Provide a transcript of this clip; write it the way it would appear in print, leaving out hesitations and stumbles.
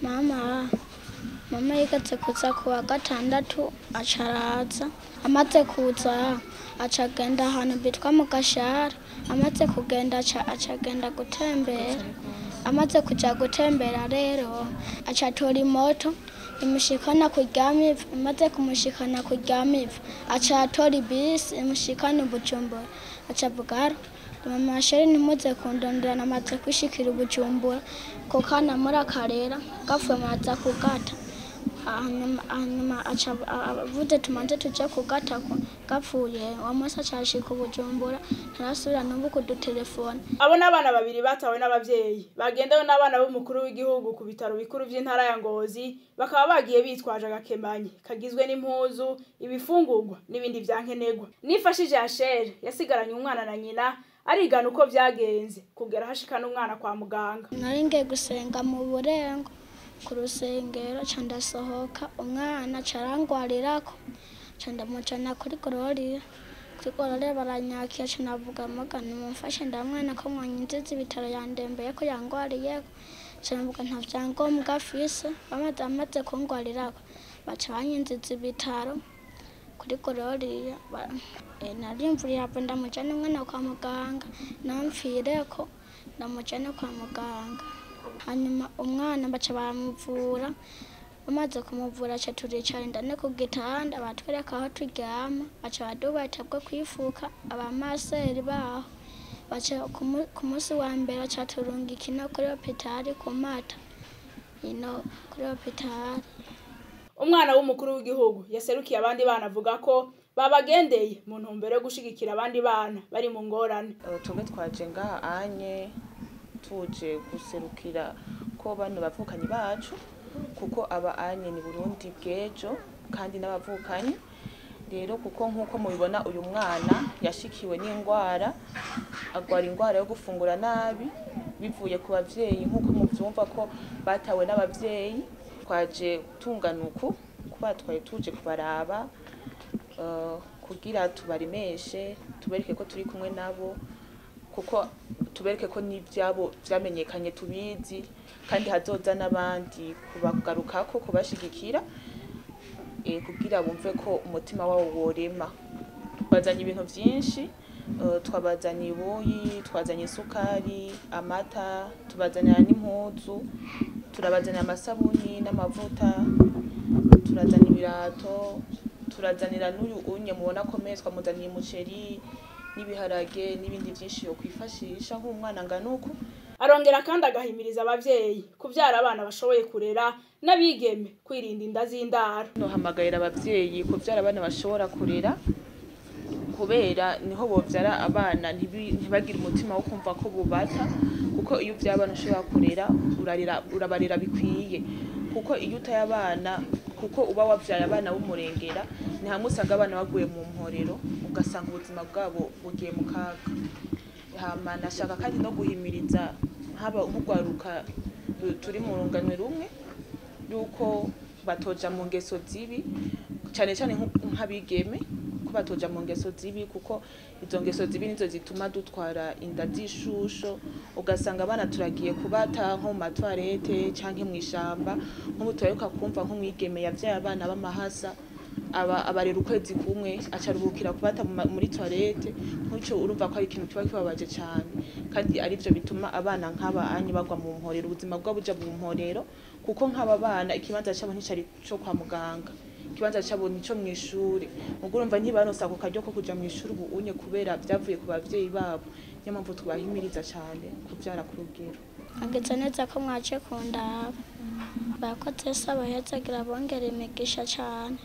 Mama yigatse kuza kuwa gatandatu acaraza, amaze kuza acagenda ahantu bitwa mu Gashara, amaze kugenda acagenda gutembera, amaze kuja gutembera rero acatora imoto imushikana kuryama ivu, imaze kumushikana kuryama ivu acatora ibisi imushikana Bujumbura, acavuga mama sheri ntimuze kundondera namaze kwishikira Bujumbura kuko kana murakarera gapfuye muraza kugata. Hanyuma avuze tumanze tuje kugata gapfuye, uwo munsi acashika Bujumbura ntarasubira n'ubu kudutelefona. Abo n'abana babiri batawe n'abavyeyi bagendewe n'abana b'umukuru w'igihugu ku bitaro bikuru vy'intara ya Ngozi, bakaba bagiye bitwaje agakemanyi kagizwe n'impuzu, ibifungurwa n'ibindi vyankenerwa. Nifashije Ashere yasigaranye umwana na nyina, arigana uko vyagenze kugera hashikana umwana kwa muganga. Nari ngiye gusenga mu Burengo ku rusengero, ca ndasohoka umwana carangwarirako, ca ndamujana kuri Gloria. Kuri Gloria baranyakira, ca ndavuga muga nimumfashe ndamwana ko mwanyinjiza ibitaro yandembeye ko yangwariyeko, ca ndavuga nta vyangombwa afise, amaze kungwarirako baca banyinjiza ibitaro kuri Gloria. Narimvuriye ava ndamujana umwana kwa muganga, nampfireko ndamujana kwa muganga. Hanyuma umwana baca baramuvura, bamaze kumuvura aca turicara indani ku gitanda, batwereka aho turyama, baca baduha bwo kwifuka abamaseri baho. Baca ku munsi wa mbere baca turungika ino kuri hopitali kumata, ino kuri hopitali. Umwana w'umukuru w'igihugu yaserukiye abandi bana avuga ko babagendeye mu ntumbero yo gushigikira abandi bana bari mu ngorane. Twebwe twaje ngaha anye tuje guserukira ko bano bavukanyi bacu, kuko aba anye ni Burundi bw'ejo kandi n'abavukanyi. Rero kuko nkuko mubibona uyu mwana yashikiwe n'ingwara, agwara ingwara yo gufungura nabi bivuye ku bavyeyi, nkuko muvyumva ko batawe n'abavyeyi. Twaje tunganuku kuba twari tuje kubaraba, kugira tubaremeshe, tubereke ko turi kumwe nabo, kuko tubereke ko n'ivyabo vyamenyekanye tubizi, kandi hazoza n'abandi kubagarukako kubashigikira, kugira bumve ko umutima wabo worema. Twazanye ibintu vyinshi, twabazaniye ibuyi, twazanye isukari, amata, tubazanira n'impuzu, turabazanira amasabuni n'amavuta, turazana ibirato, turazanira n'uyu unye mubona ko meza, twamuzaniye umuceri n'ibiharage n'ibindi vyinshi yo kwifashisha nk'umwana angana uku. Arongera kandi agahimiriza abavyeyi kuvyara abana bashoboye kurera n'abigeme kwirinda inda z'indaro. Nohamagarira abavyeyi kuvyara abana bashobora kurera, kubera niho bovyara abana ntibagire umutima wo kumva ko bubata, kuko iyo uvyara abana ushobora kurera urabarera bikwiye, kuko iyo utaye abana, kuko uba wavyaye abana b'umurengera, ni hamwe usanga abana baguye mu mporero, ugasanga ubuzima bwabo bugiye mu kaga. Hama nashaka kandi no guhimiriza haba nk'urwaruka turi mu rungano rumwe, yuko batoja mu ngeso zibi, cane cane nk'abigeme, ko batoja mu ngeso zibi, kuko izo ngeso zibi nizo zituma dutwara inda z'ishusho, ugasanga abana turagiye kubata nko mu matwarete canke mw'ishamba. Nk'ubu turaheruka kumva nk'umwigeme yavyaye abana b'amahasa, abarera ukwezi kumwe acaruhukira kubata muri toilette. Nk'uco urumva ko ari ikintu kiba kibabaje cane, kandi arivyo bituma abana nk'aba anye bagwa mu mporero, ubuzima bwabo buja mu mporero, kuko nk'aba bana ikibanza cabo nticari co kwa muganga, ikibanza cabo nico mw'ishure. Mugo urumva ntibaronse ako karyo ko kuja mw'ishure ubu unye kubera vyavuye ku bavyeyi babo. Niyo mpamvu tubahimiriza cane kuvyara ku rugero. Ageze neza ko mwaje kundaba, bakoze se abahezagira bongera imigisha cane.